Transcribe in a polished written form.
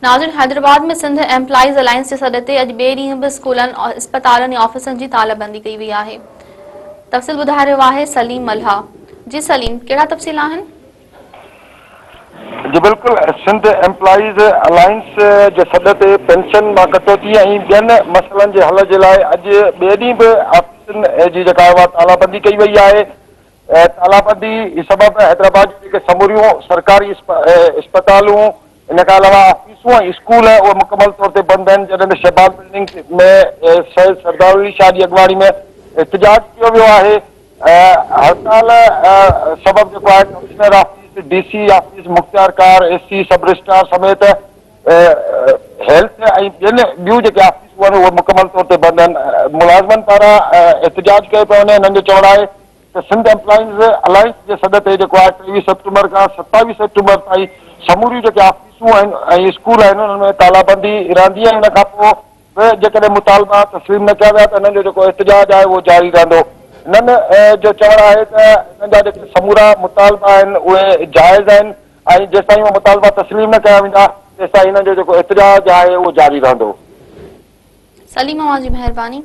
ناظرين Hyderabad ۾ Sindh employees alliance جي سڏ تي اڄ ٻئي ڏينهن به اسڪولن، اسپتالن ۽ آفيسن جي تالا بندي ڪئي وئي آهي. تفصيل ٻڌائي رهيو آهي سليم ملاح. جي سليم ڪهڙا تفصيل آهن؟ جي بلڪل سنڌ ايمپلائيز الائنس جي سڏ تي پينشن مان ڪٽوتي ۽ ٻين مسئلن جي حل جي لاء اڄ ٻئي ڏينهن به آفيسن جي جيڪا آهي اها تالا بندي ڪئي وئي آهي. تالابندي سبب حيدرآباد جون جيڪي سموريون سرڪاري اسپتالون ان کان علاوه آفيسون ۽ اسڪول اهي مڪمل طور تي بند آهن جڏهن ته شهباز بلڊنگ ۾ سيد سردار علي شاهه جي اڳواڻي ۾ احتجاج ڪيو ويو آهي هڙتال سبب جيڪو آهي commissioner office, D C office, مختيارڪار، اي سي، سب رجسٽرار سميت هيلٿ ۽ ٻين ٻيون جيڪي آفيسون آهن اهي مڪمل طور تي بند آهن ملازمن پاران احتجاج ڪيو پيو وڃي هنن جو چوڻ آهي ته سنڌ ايمپلائيز الائنس جي سڏ تي جيڪو آهي 23 سيپٽمبر کان 27 سيپٽمبر تائين سموريون جيڪي آفيسون آهن ۽ اسڪول آهن انهن ۾ تالا بندي رهندي ۽ ان کان پوء به جيڪڏهن مطالبا تسليم نه ڪيا ويا ته هنن جو جيڪو احتجاج آهي اهو جاري رهندو. هنن جو چوڻ آهي ته هنن جا جيڪي سمورا مطالبا آهن اهي جائز آهن ۽ جيستائين اهي مطالبا تسليم نه ڪيا ويندا تيستائين هنن جو جيڪو احتجاج آهي اهو جاري رهندو. سليم اوهان جي مهرباني.